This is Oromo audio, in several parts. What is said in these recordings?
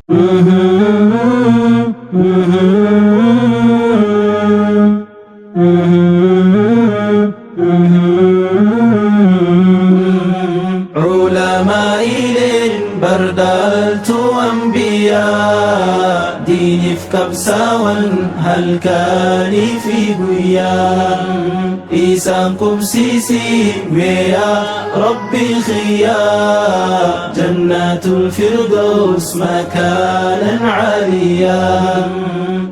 Ulamaa'ileen bardaaltu ambiyaa diiniif qabsaawan halkanii fi guyyaa isaan qubsiisi meeyaa rabbi khiyyaa jannatul firdaus makaanan caaliyaa.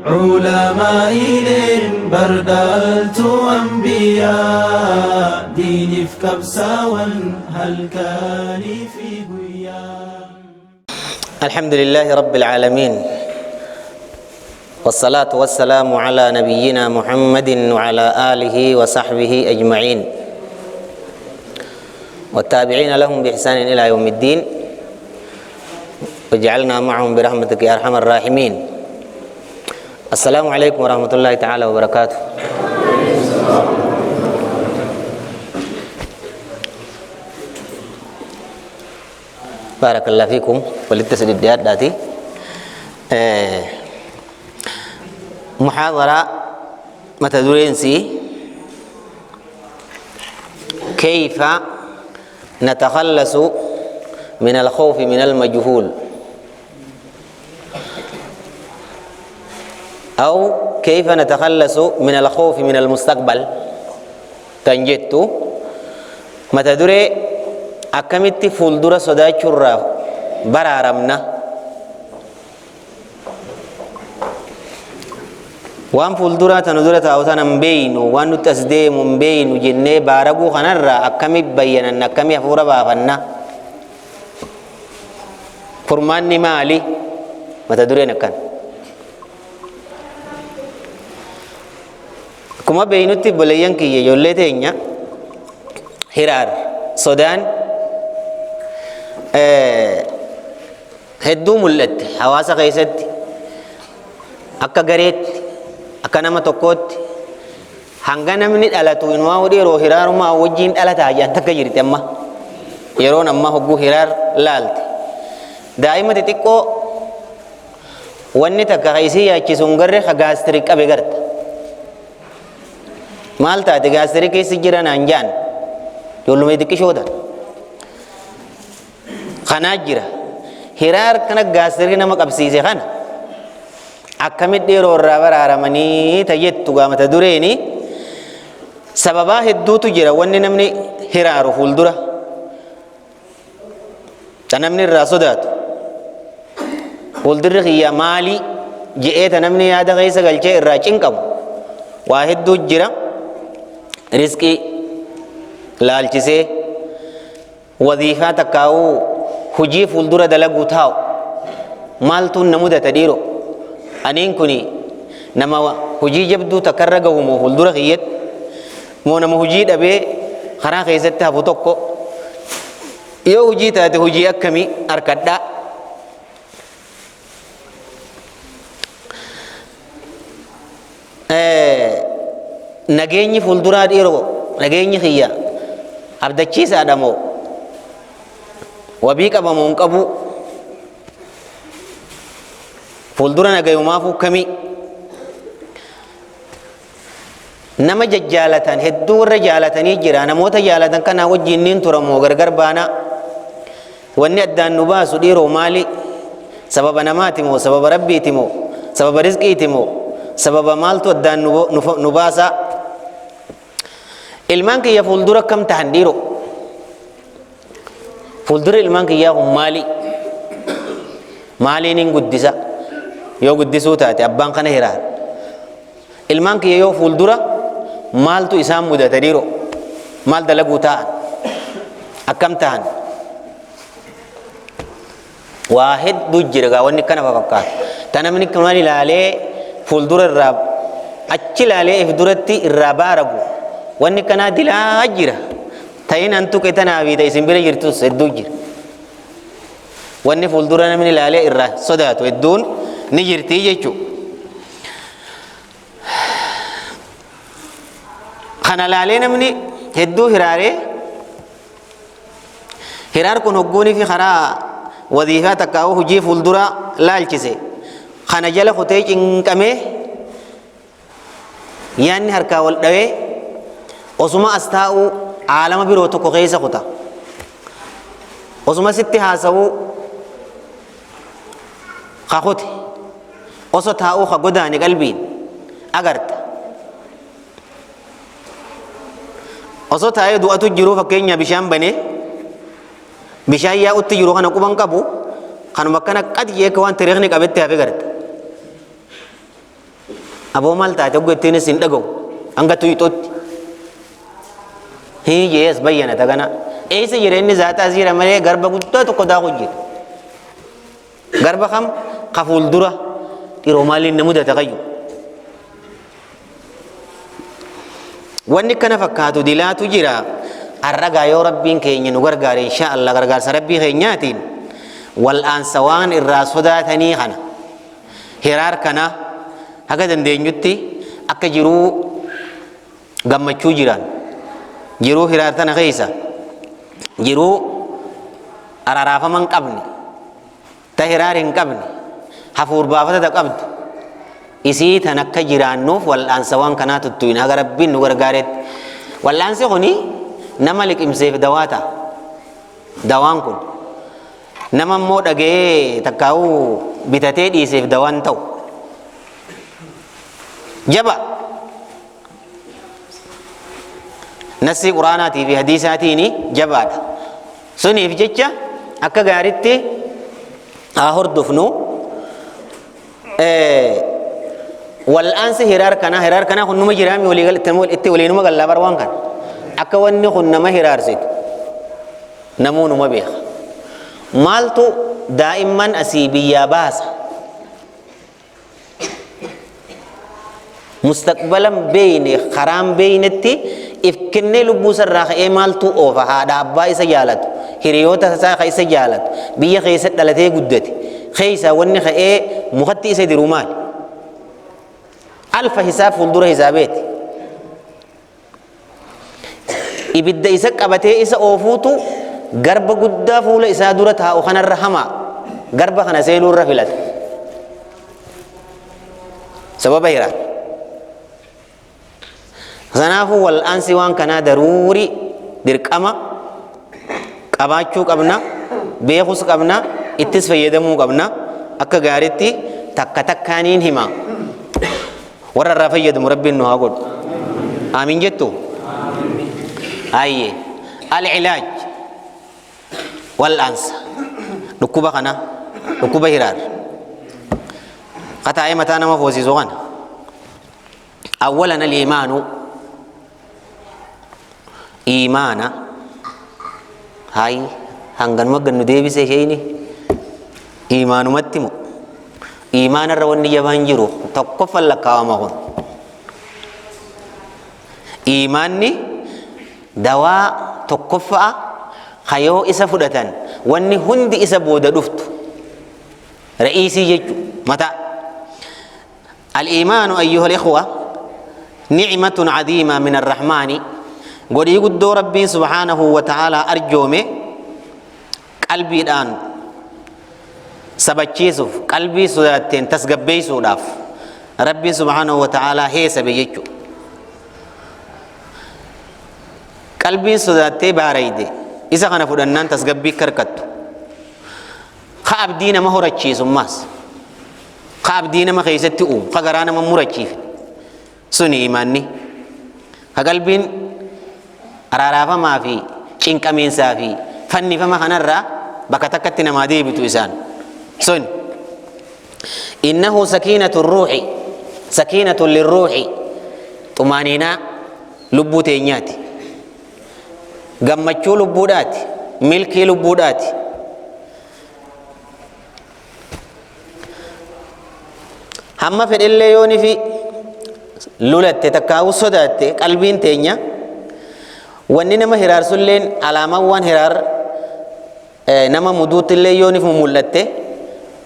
Ulamaa'ileen bardaaltu ambiyaa diiniif qabsaawan halkanii fi guyyaa. الحمد لله رب العالمين، والصلاة والسلام على نبينا محمد وعلى آله وصحبه أجمعين والتابعين لهم بإحسان إلى يوم الدين، واجعلنا معهم برحمتك يا أرحم الراحمين. السلام عليكم ورحمة الله تعالى وبركاته. بارك الله فيكم. وللتسديد داتي محاضرة متدرينسي كيف نتخلص من الخوف من المجهول، أو كيف نتخلص من الخوف من المستقبل. تنجتو متدري أكملت فولدرة صداچرة برارمنا وان فولدرة تندرة أو تنم بينو وان تسديم بينو جنة بارغو خنرة أكمل بينا أكمل فورا بافنا فرماني مالي متدري نكن كما بينو تبليان كي يولي تينيا هرار سودان hedduu mul'atte hawaasa keessatti akka gareetti akka nama tokkootti hanga namni dhalatu inumaa hodhi yeroo hiraarumaa wajjiin dhalataa jedhan takka jirti. Amma yeroon amma hogguu hiraar laalte daa'ima xixiqqoo wanni takka ka isii yaachisu hin garre ka gaastirik qabe garta maal taate gaastirik keessa jira naan jaan ijoolluma xixiqqishoo tan kanaa jira. Hiraar kana gaastirik nama qabsiise kana akkamitti yeroo irraa baraaramanii tajettu gaamata dureeni sababaa hedduutu jira. Wanni namni hiraaru fuuldura ta namni irraa sodaatu fuuldurri kiyya maalii je'ee ta namni yaada keessa galchee irraa cinqamu waa hedduu jira. Riskii laalchisee waziifaa takkaa'uu hujii fuuldura dalaguu taa'u maaltuun na mudata dhiiro aniin kuni nama hujii jabduu takkarra gahu moo fuuldura kiyyatti moo nama hujii dhabee karaa keessatti hafu tokko yoo hujii taate hujii akkamii harkadhaa. Nageenyi fuulduraa dhiiroo nageenyi kiyya abdachiisaadha moo wabii qaba moo hin qabu, fuuldura nagayumaafuu kamii nama jajjaalatan hedduu warra jaalatanii jira namoota jaalatan kanaa wajjin niin tura moo gargar baanaa, wanni addaan nu baasu dhiiroo maali, sababa namaati moo sababa rabbiiti moo sababa rizqiiti moo sababa maaltu addaan nu baasaa, ilmaan kiyya fuuldura kam tahan dhiiroo fuuldura ilmaan kiyyaa kun maali, maaliin hin guddisa yoo guddisuu taate abbaan kana hiraara ilmaan kiyya yoo fuuldura maaltu isaan mudata dhiiroo maal dalaguu taa'an akkam tahan waa hedduu jira. Gaa wanni kana fakkaatu ta namni kamal ilaalee fuuldura irraa achi ilaalee if duratti irraa baaragu wanni kanaa dilaa jira. Ta'in an tuqe tanaa fi ta isin bira jirtus hedduu jira. Wanni fuuldura namni ilaalee irraa sodaatu hedduun ni jirti jechuudha. Kana laalee namni hedduu hiraaree hiraar kun hogguunii fi karaa Waziifaa takkaa'uu hujii fuulduraa laalchise kana jala kutee cinqamee yaanni harkaa wal dhawee osuma as taa'uu aalama biroo tokko keessa kuta. Osuma sitti haasawuu ka kute, oso taa'uu ka godaane qalbiin agarta. Osoo taa'ee du'atu jiruu, fakkeenya bishaan banee bishaan yaa'utti jiru kana quban qabu, kanuma akkana qad jee akka waan tiriikni qabetti hafe garta. Aboo, maal taate oggu ittiinis hin dhaga'u hanga tuyxutti. Hii jee as bayyanata kana. Eessa jira inni? Zaataa jira malee garba guddaa tokko daaku jira. Garba kam ka fuuldura dhiroo maaliin na mudata kayyu. Wanni kana fakkaatu dilaatu jira. Har'agaa yoo Rabbiin keenya nu gargaare, insha Allah, gargaarsa Rabbii keenyaatiin wal'aansa waan irraa sodaatanii kana, hiraar kana, haga dandeenyutti akka jiruu gammachuu jiraan, jiruu hiraar tana keessa jiruu araraafama hin qabne, ta hiraar hin qabne, hafuur baafata ta qabdu isii tan akka jiraannuuf wal'aansa waan kanaa tuttuyin haga Rabbiin nu gargaaretti. Wal'aansi kuni nama liqimseef dawaa ta'a. Dawaan kun nama immoo dhaga'ee takkaa'uu bitatee dhiiseef dawaan ta'u jaba. Nassii Quraanaatii fi hadiisaatiin jabaadha. Suniif jecha akka gaaritti haa hordofnu. Wal'aansi hiraar kanaa, hiraar kanaa kun numa jiraami, walii itti waliinuma gallaa bar. Waan kana akka wanni kun nama hiraarsitu namuu numa beeka. Maaltu daa'imman asii biyyaa baasa? Mustaqbalan beeyne, karaan beeynetti if kennee lubbuu isarraa ka'ee maaltu oofa? Haadha abbaa isa jaalatu, hiriyoota isaa ka isa jaalatu, biyya keessa dhalatee guddate keessa wanni ka'ee mukatti isa diru maali? Alfa hisaab fuuldura hisaabeeti. Ibidda isa qabatee isa oofuutu garba guddaa fuula isaa dura taa'u kanarra hamaa, garba kana seenuu irra filata. Sababa hiraan. Kanaafuu wal'aansi waan kanaa daruurii, dirqama qabaachuu qabna, beekus qabna, ittis fayyadamuu qabna. Akka gaaritti takka takkaaniin hima. Warra irraa fayyadamu Rabbiin nu haa godhu. Aamin jettu? Ayyee. Al-ilaaj, wal'aansa dhukkuba kana, dhukkuba hiraar kataa'ee mataa nama foosisu kana. Awwalan al-iimaanu, iimaana. Hay, hanganuma gannu deebise isheyni iimaanumatti mo iimaana irra wanni jabaan jiru tokkoffan lakkaawama. Kun iimaanni dawaa tokkoffa'a kayoo isa fudhatan wanni hundi isa booda dhuftu, ra'iisii jechu, mataa. الإيمان أيها الإخوة نعمة عظيمة من الرحمن. قد يقول ربي سبحانه وتعالى أرجومي qalbiidhaan sabachiisuuf, qalbii sodaatteen tasgabbeessuudhaaf Rabbiin subhaanahu wa ta'aalaa heesabe jechuudha. Qalbiin sodaattee baarayde isa kana fudhannaan tasgabbii karkattu. Ka abdii nama horachiisummaas, ka abdii nama keessatti uumu, ka garaa nama murachiifne suni imaanni. Ka qalbiin araaraafamaa fi cinqamiinsaa fi fannifama kanarraa bakka takkatti namaa deebitu isaan sun. Innahu sakiinatu ruuxi, sakiinatu lirruuxi, xumaaniinaa lubbuu teenyaati, gammachuu lubbuudhaati, milkii lubbuudhaati. Hamma fedhellee yooni fi lulatte takkaa'uu sodaatte qalbiin teenya, wanni nama hiraarsulleen, alaamaan waan hiraar nama muduuttillee yoonif mumul'atte,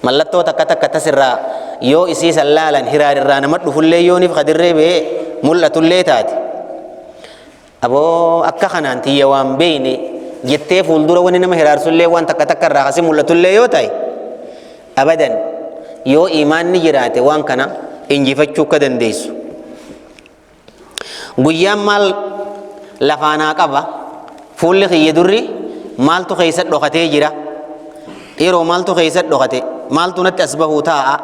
mallattoo takka takka tasirraa yoo isii san laalan hiraar irraa nama dhufullee yoonif kadirree ba'ee mul'atullee taate, aboo akka kanaan tiyya waan beeyne Jettee fuuldura wanni nama hiraarsullee waan takka takka irraa kasi mul'atullee yoo ta'e, abadan yoo iimaanni jiraate waan kana injifachuu akka dandeessu. Guyyaan maal lafaanaa qaba? Fuulli kiyya durri maaltu keessa dhokatee jira? Yeroo maaltu keessa dhokate? Maaltu natti as bahuu taa'a?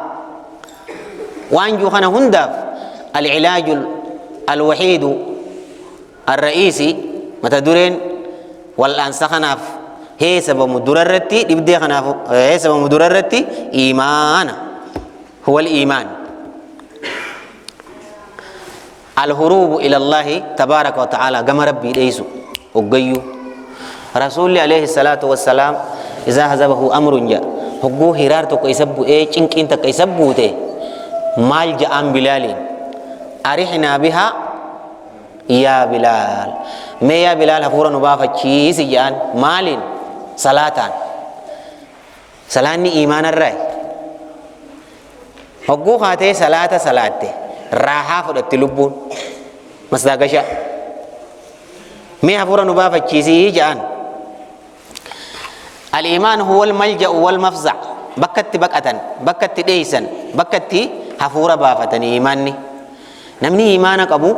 Waan jiru kana hundaaf al-ilaaju al-wahiidu ar-ra'iisi, mata dureen wal'aansa kanaaf heesabamu durarratti, dhibdee kanaaf heesabamu durarratti iimaana. Huwa al-iimaan. Al-huruubu ila Allaahi tabaaraka wa ta'aalaa, gama Rabbii dheeysu hoggayyuu. Rasuulli alayhi salaatu wassalaam izaa hazabahu amrun ja'a, hogguu hiraar tokko isa bu'ee cinqiin takka isa buute maal ja'aan Bilaaliin? Arihnaa bihaa yaa Bilaal, mee yaa Bilaal hafuura nu baafachiisi ja'aan. Maaliin? Salaataan. Salaanni iimaanarraayi. Hogguu kaatee salaata salaatte raahaa fudhatti lubbuun. Masdaagashaa. Mee hafuura nu baafachiisii ja'an. Al-iimaan huwa al-malja'u wal mafza'. Bakka itti baqatan, bakka itti dheeysan, bakka itti hafuura baafatan iimaanni. Namni iimaana qabu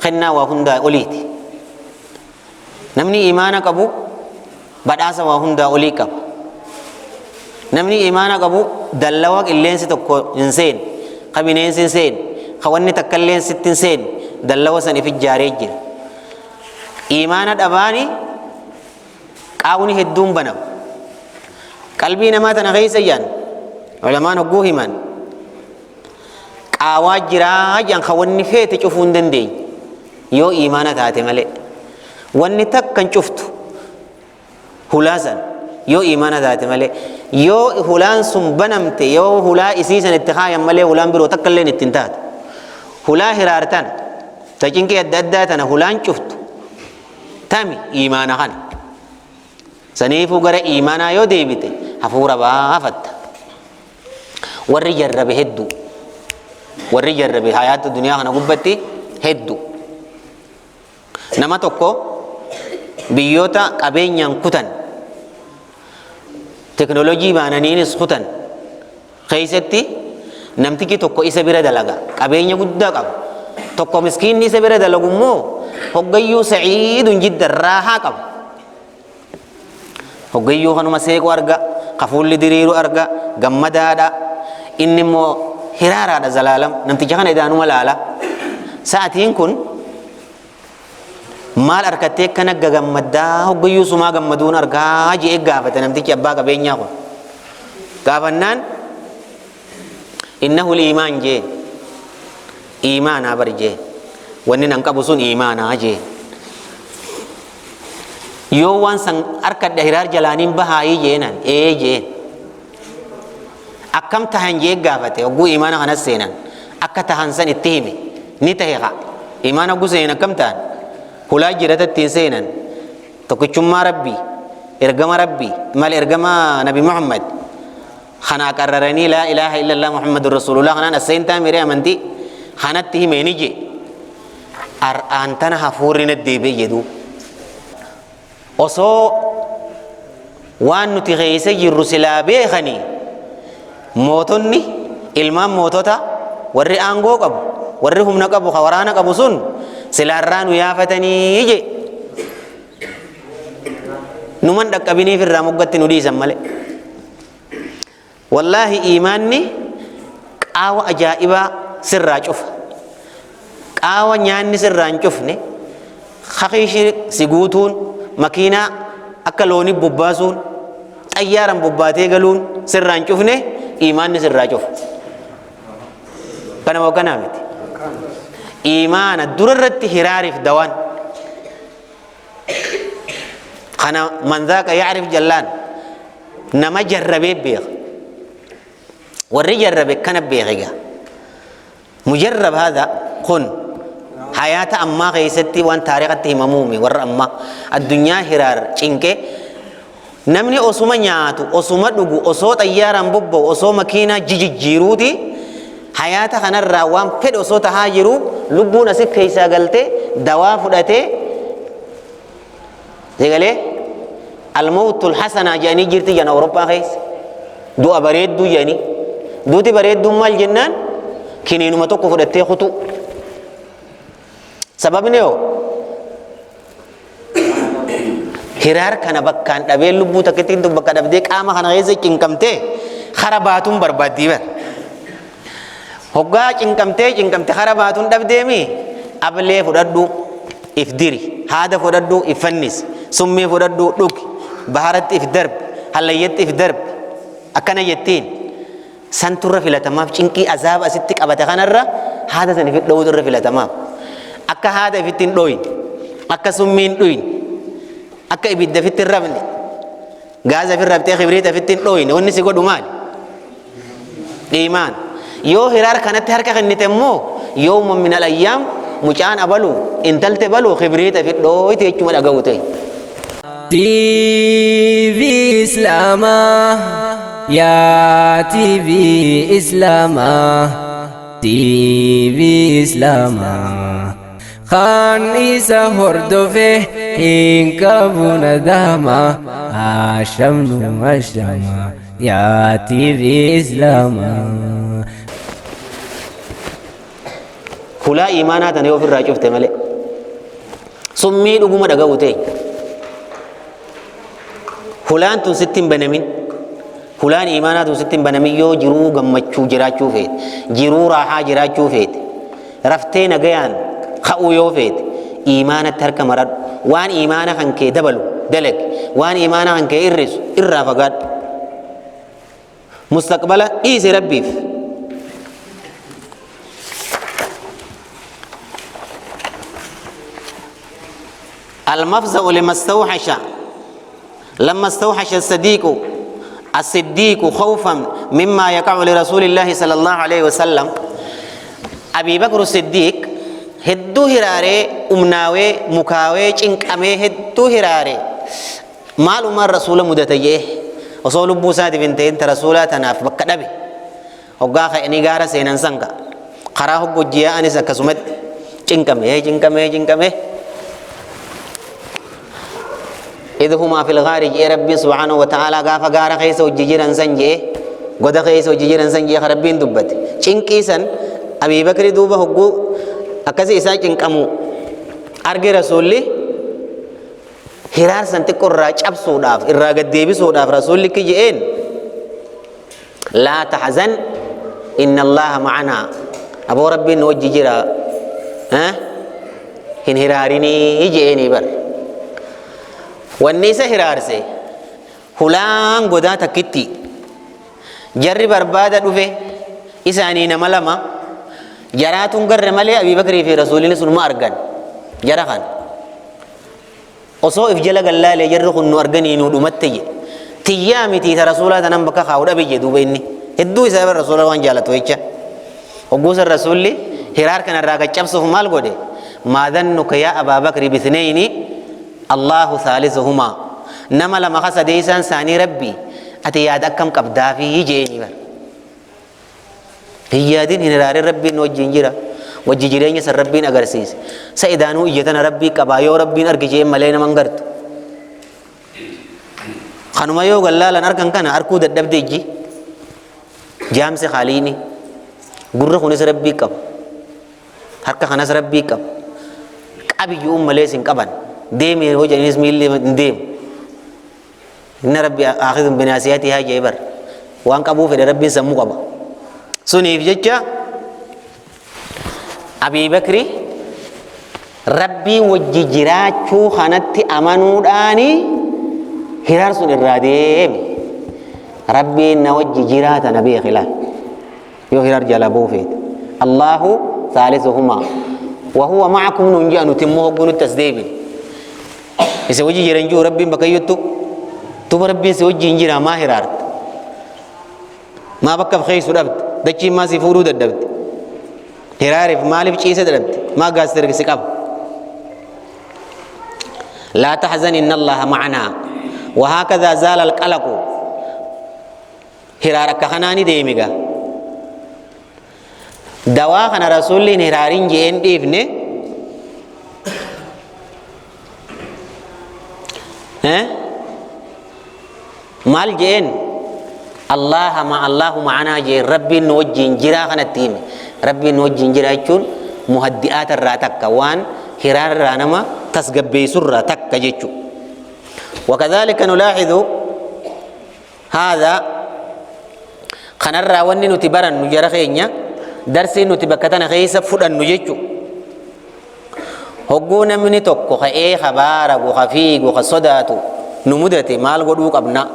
kennaa waa hundaa oliiti. Namni iimaana qabu badhaasa waa hundaa olii qaba. Namni iimaana qabu dallawa qilleensi tokko hin seenne, ka bineensi hin seenne, ka wanni takka illeen sitti hin seenne, dallawa san if ijaaree jira. Iimaana dhabaani qaawni hedduun banama. Qalbii namaa tana keessa jaan ulamaan hogguu himan qaawaa jiraa jaan, ka wanni feete cufuu hin dandeenye yoo iimaana taate malee. Wanni takka hin cuftu hulaa san yoo iimaana taate malee. Yoo hulaan sun banamte, yoo hulaa isii san itti kaayan malee, hulaan biroo takka illeen ittiin taatu. Hulaa hiraartan ta cinqii adda addaa tana hulaan cuftu tami? Iimaana kana. Saniifuu gara iimaanaa yoo deebite hafuura baafatta. Warri jarrabe hedduu, warri jarrabe hayaata duniyaa kana gubbatti hedduu. Nama tokko biyyoota qabeenyaan kutan, teknoolojii baananiinis kutan keessatti namtichi tokko isa bira dalaga, qabeenya guddaa qaba. Tokko miskiinni isa bira dalagu immoo hoggayyuu sa'iidun jidda, raahaa qaba. Hoggayyuu kanuma seequ arga, kafuulli diriiru arga, gammadaadha. Inni immoo hiraaraadha zalaalam. Namticha kana idaanuma laala. Sa'atiin kun maal arkattee akkana gagammaddaa, hoggayyuu sumaa gammaduun argaa je'ee gaafate namtichi abbaa qabeenyaa kun. Gaafannaan innahu iimaan jeen. Iimaanaa bar jeen. Wanni nan qabu sun iimaanaa jeen. Yoo waan san arkadhe hiraar jalaaniin bahaayii jeenan? Ee jeen. Akkam tahan jee gaafate. Hogguu iimaana kanas seenan akka tahan san itti hime, ni tahe. Ka iimaana hogguu seenan akkam tahan? Hulaa jirata ittiin seenan, tokkichummaa Rabbii, ergama Rabbii, mal ergama Nabi Muhammad kanaa qarraranii, laa ilaaha illallah Muhammadur rasuulullah kanaan as seentaa miree amantii kanatti hime. Ni jee, ar'aan tana hafuurri na deebi'e jedhu. Osoo waan nuti keessa jirru silaa beekanii mootonni, ilmaan mootota, warri aangoo qabu, warri humna qabu, ka waraana qabu sun silaarraa nu yaafatanii je. Numan dhaqqabiniif irraa moggatti nu dhiisan malee. Wallaahi iimaanni qaawa ajaa'ibaa sirraa cufa. Qaawa nyaanni sirraa hin cufne, kakiishi si guutuun, makiinaa akka loonii bobbaasuun, xayyaaran bobbaatee galuun sirraa hin cufne iimaanni sirraa cufa. Kana moo kanaa miti? Iimaana dura irratti hiraariif dawaan. Kana man dhaaqa yacrif jallaan, nama jarrabee beeka. Warri jarrabe kana beeka egaa. Mujarrab hada kun hayaata ammaa keessatti waan taarikhatti himamuumi. Warra ammaa addunyaa hiraar cinqee, namni osuma nyaatu, osuma dhugu, osoo xayyaaraan bobba'u, osoo makiinaa jijijjiiruuti, hayaata kanarraa waan fedhe osoo tahaa jiru, lubbuun asi keessaa galtee dawaa fudhatee sagalee. Almawtul hasanaa jedhanii jirti jedhan Awurooppaa keessa. Du'a bareedduu jedhanii. Duuti bareedduun maal jennaan kiniinuma tokko fudhattee kutuu. Sababni hoo hiraar kana bakkaan dhabee lubbuu takkittiin tun bakka dhabdee qaama kana keessa cinqamtee kara baatuun barbaaddii bar. Hoggaa cinqamtee cinqamte kara baatuun dhabdeemi ablee fudhadhu if diri haada fudhadhu if fannisi summii fudhadhu dhugi baharatti if darbi hallayyatti if darbi akkana jettiin. Santu irra filatamaaf cinqii azaaba asitti qabate kanarra haada san ifi dhowutu irra filatamaaf. Akka haada ifitti hin dhoyne, akka summii hin dhuyne, akka ibidda ifitti hin rabne, gaaza ifi rabtee kibriita ifitti hin dhoyne wanni si godhu maali? Iimaan. Yoo hiraar kanatti harka kennite immoo yawman min al-ayyaam mucaan abalu intalti abalu kibriita ifi dhooyte jechuma dhaga'u ta'e. TV Islaamaa Yaa TV Islaamaa TV Islaamaa Kan isa hordofe hin qabu nadama Ashamnu ashama Yaa TV Islaamaa. Hulaa iimaanaa tana yoo ofirraa cufte malee. Summii dhuguma dhaga'u ta'e. Hulaan tun sitti hin banamin. Hulaan iimaanaa tun sitti hin banamin yoo jiruu gammachuu jiraachuu feete. Jiruu raahaa jiraachuu feete. Raftee nagayaan ka'uu yoo feete. Iimaanatti harka maradhu. Waan iimaana kan kee dabalu dalagi. Waan iimaana kan kee irrisu irraa fagaadhu. Mustaqbala dhiisi Rabbiif. المفزع لما استوحش لما استوحش الصديق الصديق خوفا مما يقع لرسول الله صلى الله عليه وسلم أبي بكر الصديق هدو هراري أمناوي مكاوي چنقمي هدو هراري Maalumaan Rasuula mudata je'e. Osoo lubbuu isaatiif hin ta'in ta Rasuulaa tanaaf bakka dhabe. Hoggaa ka'anii gaara seenan san ka. Karaa hogga hojii yaa'anis akkasumatti cinqamee cinqamee cinqamee. Idh humaa fil gaari je'ee Rabbiin subhaanahu wa ta'aalaa gaafa gaara keessa hojii jiran san je'e goda keessa hojii jiran san je'e ka Rabbiin dubbate. Cinqii san Abii Bakri duuba hogguu akkasii isaa cinqamu arge Rasuulli Hiraar san xiqqo irraa cabsuudhaaf, irraa gad deebisuudhaaf Rasuulli ikki je'een, Laa tahzan inna Allaaha ma'anaa. Aboo Rabbiin nu wajji jira, hin hiraarinii je'eenii bar. Wanni isa hiraarse hulaan godaa takkitti jarri barbaada dhufe isaanii nama lama jaraatuun garre malee Abii Bakrii fi Rasuulli sunuma argan jara kana. Osoo if jala gad laalee jarri kun nu arganii nuu dhumatte jedhe. Tiyyaa mitii ta Rasuulaa tanan bakka kaa'u dhabe jedhe duuba inni. Hedduu isaa bar Rasuula waan jaalatu jecha. Hogguu san Rasuulli hiraar kana irraa gad cabsuuf maal godhe? Maa dhannuka yaa Abaa Bakri bithneyni Allaahu thaalisuhumaa. Nama lama ka sadeeysaan isaanii Rabbi ati yaada akkam qabdaafii je'eenii bar. Hin yaadin hin hiraarin Rabbiin nu wajjiin jira. Wajji jireenya san Rabbiin agarsiise. Sa idaanuu ija tana Rabbii qabaa yoo Rabbiin argi jeen malee nama hin gartu. Kanuma yoo gallaalan argan kana arkuu dadhabde ijji. Jaamsi haaliini. Gurri kunis Rabbii qaba. Harka kanas Rabbii qaba. Qabi ju'uun malees hin qaban. Deemi yoo jedhanis miilli hin deemu. Inna rabbi aakhidun binaasiyatihaa jee bar. Waan qabuu fedhe rabbiin sammuu qaba. Suniif jecha Abii Bakri rabbiin wajji jiraachuu kanatti amanuudhaani hiraar sun irraa deeme. Rabbiin na wajji jiraata na beeki laal. Yoo hiraar jalaa ba'uu feete. Allaahu thaalisuhumaa. Wa huwa ma'akum nuun je'a nuti immoo hogguu nutti as deebine. Isa wajji jira hin jiru rabbiin bakka iyyuttu. Tuba rabbiin si wajji hin jira maa hiraarta. Maa bakka of keessu dhabde. Dachiin maa si fuudhuu dadhabde. Hiraariif maaliif ciisa dadhabde. Maa gaastirri si qaba. Laa tahzan inna Allaha ma'anaa. Wahaakadhaa zaala alqalaqu. Hiraar akka kanaa ni deeme gaa. Dawaa kana rasuulli hin hiraarin je'een dhiifne. Eh? Maal je'een? Allaaha ma Allaahu ma'anaa je'een, Rabbiin nu wajjiin jiraa kanatti hime. Rabbiin nu wajjiin jira jechuun muhaddi'aata irraa takka, waan hiraar irraa nama tasgabbeessu irraa takka jechu. Wakadhaalika nulaaxidu haadha, kanarraa wanni nuti barannu, jara keenya, darsiin nuti bakka tana keessa fudhannu jechu. Hogguu namni tokko ka'ee ka baaragu, ka fiigu, ka sodaatu nu mudate maal godhuu qabna?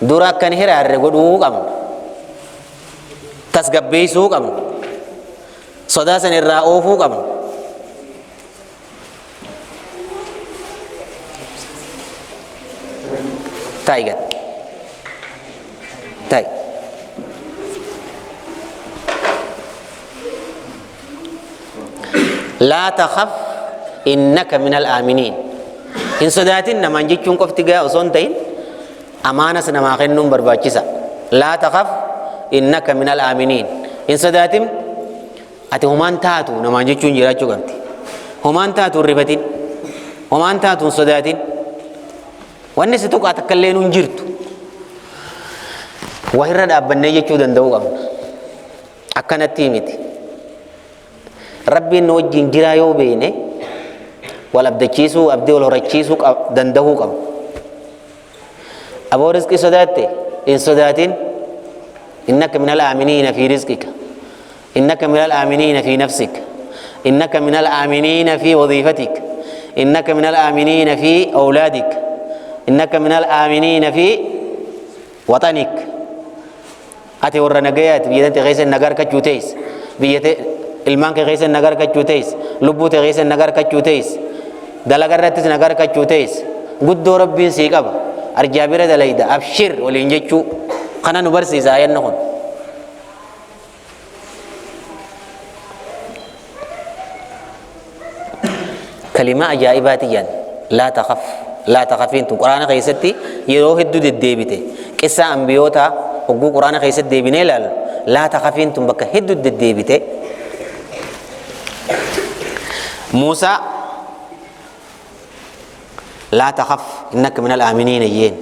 Dura akka hin hiraarre godhuu qabna. Tasgabbeessuu qabna. Sodaa san irraa oofuu qabna. Taa'i gad. Taa'i. Laa takhaf innaka minal aaminiin. Hin sodaatin namaan jechuun qofti gahaa osoo hin ta'in amaanas namaa kennuun barbaachisa. Laa takhaf innaka minal aaminiin. Hin sodaatin, ati homaan taatu namaan jechuun jiraachuu qabdi. Homaan taatu hin rifatin. Homaan taatu hin sodaatin. Wanni si tuqaa takka illee hin jirtu. Wahirra dhaabbannee jechuu danda'uu qabna. Akkanattii miti. Rabbiin nu wajjin jiraa yoo beekne wal abdachiisuu, abdii wal horachiisuu danda'uu qabna. Aboo, rizqii sodaatte? Hin sodaatin. Innaka minal aaminiina fi rizqika. Innaka minal aaminiina fi nafsika. Innaka minal aaminiina fi wadiifatik. Innaka minal aaminiina fi awlaadik. Innaka minal aaminiina fi waxanik. Ati warra nagayaati. Biyya tante keessa nagaa harkachuu teessa. Biyya te ilmaan kee keessa nagaa harkachuu teessa. Lubbuu tee keessa nagaa harkachuu teessa. Dalaga irrattis nagaa harkachuu teessa. Guddoo Rabbiin sii qaba. Arjaa bira dalayda. Abshir waliin jechuu. Kana nu barsiisa ayanni kun. Kalimaa ajaa'ibaati jedhan. Laa takhaf, laa takhafiin tun Quraana keessatti yeroo hedduu deddeebite. Qissaa ambiyootaa hogguu Quraana keessatti deebinee ilaallu, laa takhafiin tun bakka hedduu deddeebite. Muusaa laa takhaf innaka minal aaminiina jeen.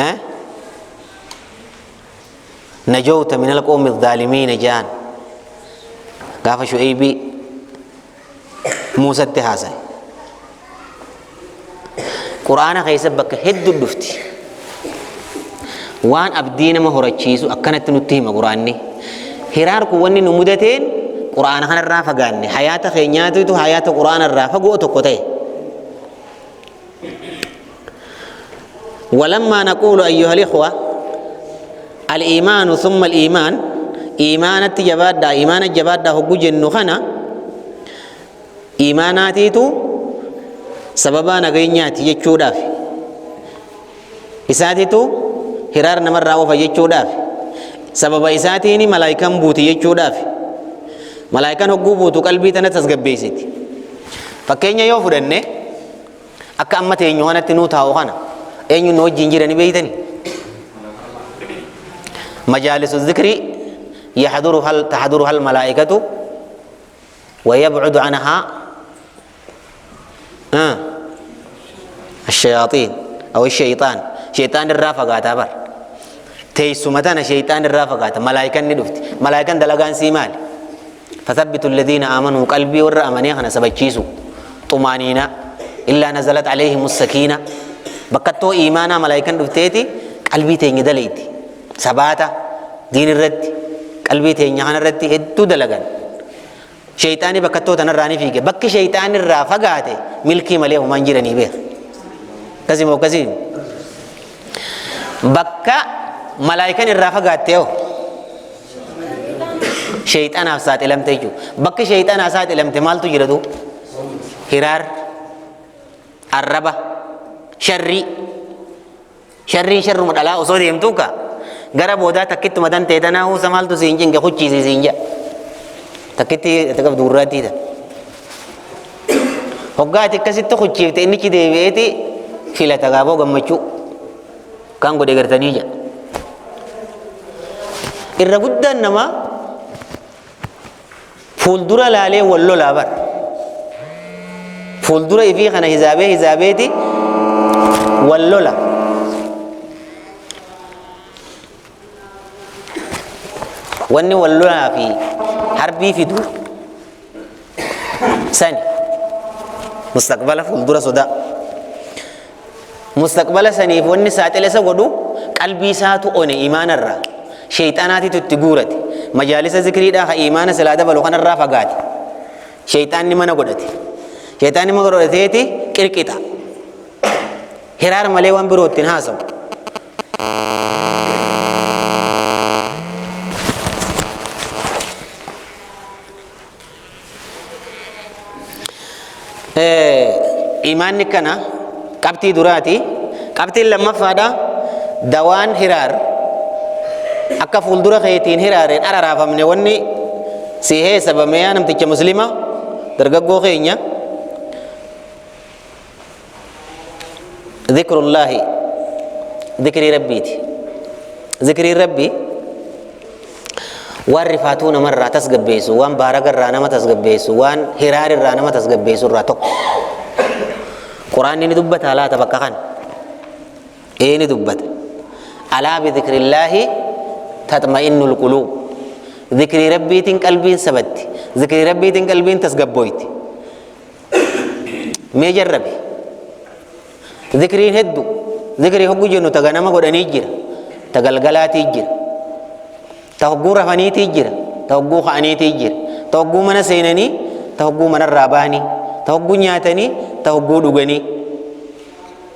Eh? Najawta minal qawmi zaalimiina jaan gaafa Shu'aybii Muusatti haasaye. Qur'aana keessa bakka hedduu dhufti. Waan abdii nama horachiisu akkanatti nutti hima Qur'aanni. Hiraar kun wanni nu mudateen Qur'aana kanarraa fagaanne, hayaata keenyaatitu hayaata Qur'aana irraa fagoo tokko ta'e. ولما نقول أيها الإخوة الإيمان ثم الإيمان، إيمان جبادة، إيمان جبادة هو جن خنا إيماناتيتو سببا نغينياتي يجوداف isaatitu hiraar namarraa oofa jechuudhaaf, sababa isaatiini malaayikaan buuti jechuudhaaf. Malaayikaan hogguu buutu qalbii tana tasgabbeessiti. Fakkeenya yoo fudhanne, akka amma teenyu kanatti nuu taa'u kana eenyu nu wajjin jira ni beeytani? Majaalisu zikrii yaxduru hal taxduru hal malaa'ikatu wa yabcudu anhaa الشياطين أو الشيطان. شيطان irraa fagaataa bar. Teessuma tana shayxaan irraa fagaata, malaayikan ni dhufti. Malaayikan dalagaan sii maali? Fathabbitu alladhiina aamanuu, qalbii warra amanee kana sabachiisu, xumaaniina illaa nazalat alayhim sakiina. Bakkattoo iimaanaa malaayikan dhufteeti qalbii teenya dalayti. Sabaata diin irratti, qalbii teenya kana irratti hedduu dalagan. Shayxaani bakkattoo tanarraa ni fiige. Bakki shayxaani irraa fagaate milkii malee homaan jiranii beeka. Akkasii moo akkasii? Bakka malaayikan irraa fagaatte hoo shayxaanaaf saaxilamte jechuudha. Bakki shayxaanaa saaxilamte maaltu jira duu? Hiraar, arraba, sharrii. Sharriin sharruma dhalaa osoo deemtuu ka gara boodaa takkittuma tan ta'e tanaa huusa maaltu siin cinqe, kuchiisi siin jedha. Takkitti ati qabdu gurraattii tan. Hoggaa ati akkasitti kuchiifte innichi deebi'eeti filata gaafoo gammachuu kan godhe gartanii jedha. Irra guddaan namaa fuuldura laalee wal lolaa bara. Fuuldura ifii kana hizaabee hizaabeeti Wal lola. Wanni wal lolaa fi harbii fidu sani mustaqbala fuuldura sodaa. Mustaqbala saniif wanni saaxila isa godhu qalbii isaatu one imaanarraa. Sheeyxanaatitu itti guurate. Majaalisa zikriidhaa ka imaana silaa dabalu kanarraa fagaate. Sheeyxaanni mana godhate. Sheeyxaanni mana godhateeti qirqixa. Hiraar malee waan biroo ittiin haasawu. Imaanni kana qabxii duraati. Qabxiin lammaffaadha dawaan hiraar akka fuuldura keetiin hiraareen araraafamne wanni si heesabame yaa namticha muslima dargaggoo keenya dhikrullaahi dhikrii rabbiiti. Zikriin rabbii waan rifaatuu namarraa tasgabbeessu, waan baaragarraa nama tasgabbeessu, waan hiraarirraa nama tasgabbeessu irraa tokko. Quraanni ni dubbataa laata bakka kana? Ee ni dubbata. Alaa bidhikrillaahi taxma'innul quluub. Zikrii rabbiitiin qalbiin sabatti. Zikrii rabbiitiin qalbiin tasgabbooyti. Mee jarrabi. Zikriin heddu. Zikrii hoggu jennu ta ganama godhanii jira. Ta galgalaatii jira. Ta hogguu rafaniitii jira. Ta hogguu ka'aniitii jira. Ta hogguu mana seenanii, ta hogguu manarraa bahanii, ta hogguu nyaatanii, ta hogguu dhuganii.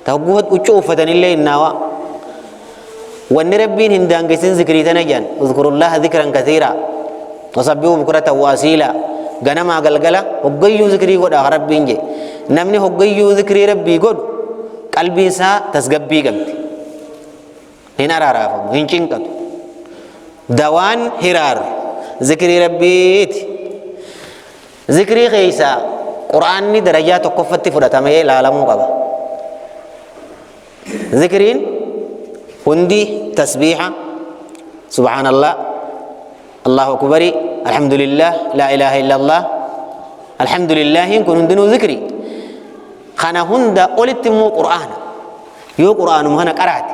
Ta hogguu huccuu uffatanillee innaawaa. Wanni Rabbiin hin daangessin zikrii tana jedhan. Uzkurullaha zikran kathiiraa. Wasabbihuu bukratan wa asiilaa. Ganamaa galgala hoggayyuu zikrii godhaa Rabbiin jedhe. Namni hoggayyuu zikrii Rabbii godhu qalbiin isaa tasgabbii qabdi. Hin araaraafamu, hin cinqatu. Dawaan hiraar zikrii Rabbiiti. Zikrii keessaa Qur'aanni darajaa tokkoffatti fudhatamee ilaalamuu qaba. Zikriin hundi tasbiiha, subhaanallah, Allahu akbari, alhamdulillah, laa ilaaha illallah, alhamdulillahiin kun hundinuu zikri. Kana hunda olitti immoo Qur'aana. Yoo Qur'aanuma kana qaraate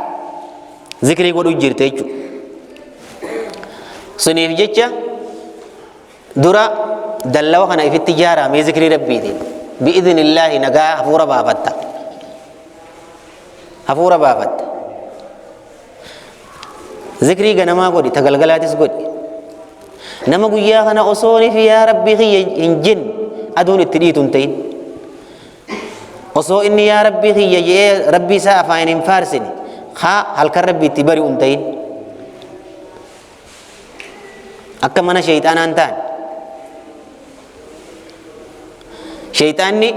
zikrii godhu jirte jechuudha. Suniif jecha Dura dallawa kana ifitti ijaaraa mee zikrii Rabbiitiin. Bi'idhnillaahi nagaa hafuura baafatta. Hafuura baafatta. Zikrii ganamaa godhi, ta galgalaatis godhi. Nama guyyaa kana osoo nifi yaa Rabbii kiyya hin jenne aduun itti dhiitu hin ta'in. Osoo inni yaa Rabbii kiyya je'ee Rabbii isaa afaan hin faarsine haa halkan Rabbii itti bari'u hin ta'in. Akka mana sheyxaanaa hin taane. Sheyxaanni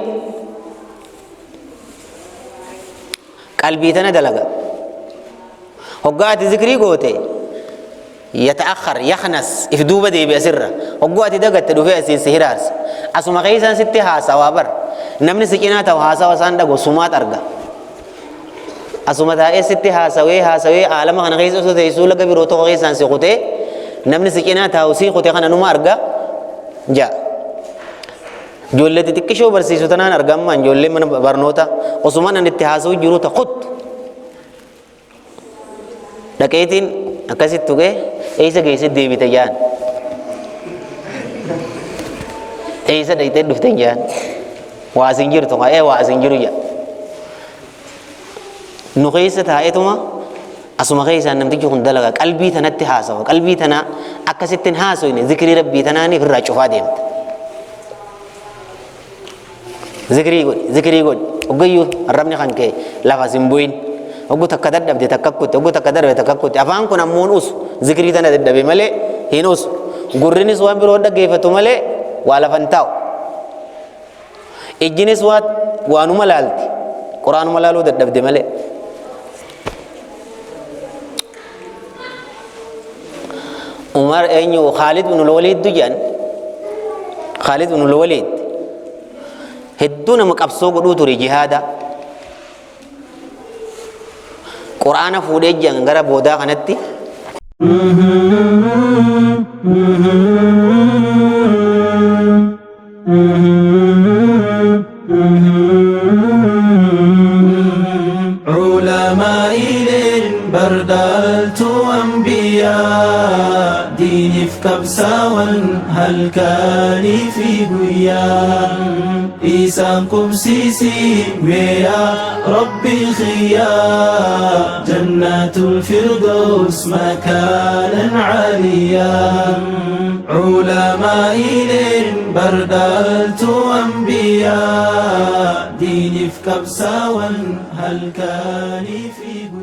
qalbii tana dalaga. Hoggaa ati zikrii goote yata'akhar yakhnas if duuba deebi'a sirra. Hogguu ati dagatte dhufee asiin si hiraarsa. Asuma keessaan sitti haasawaa bar. Namni si cinaa ta'u haasawa isaan dhagu sumaat arga. Asuma taa'ee sitti haasawee haasawee aalama kana keessa osoo teessuu laga biroo tokko keessaan si kutee namni si cinaa taa'u si kute kana numa arga ja'a. Ijoollee xixiqqishoo barsiisu tanaan arga amma ijoollee mana barnoota osuma nan itti haasa'u jiru ta kuttu. Dhaqeetiin akkasitti tuqee eessa geessee deebite jaan. Eessa dhaqxee dhufte jaan. Waa asin jirtu haa ee waa asin jiru jaa. Nu keessa taa'eetuma asuma keessaan namtichi kun dalaga qalbii tanatti haasawa qalbii tana akkasitti hin haasofne zikrii rabbii tanaanii ofirraa cufaa deemta. Zikrii godhi, zikrii godhi. Hoggayyuu arrabni kan kee lafa sin bu'in. Hoggu takka dadhabde takka kutte, hoggu takka dadhabde takka kutte. Afaan kun ammoo hin usu. Zikrii tana dadhabe malee hin usu. Gurrinis waan biroo dhaggeeffatu malee waa lafa hin taa'u. Ijjinis waa waanuma laalti. Quraanuma laaluu dadhabde malee. Umar eenyu Khaalid ibn Waliid jedhan Khaalid ibn Waliid hedduu nama qabsoo godhuu ture jihaada Qur'aana fuudhee jedhan gara boodaa kanatti Diiniif qabsaawan halkanii fi guyyaa. Isaan qubsiisi mee yaa Rabbi kiyyaa. Jannatul Firdaws makaanan caaliyaa. Culamaa'ileen bar dhaaltuu anbiyaa. Diiniif qabsaawan halkanii fi guyyaa.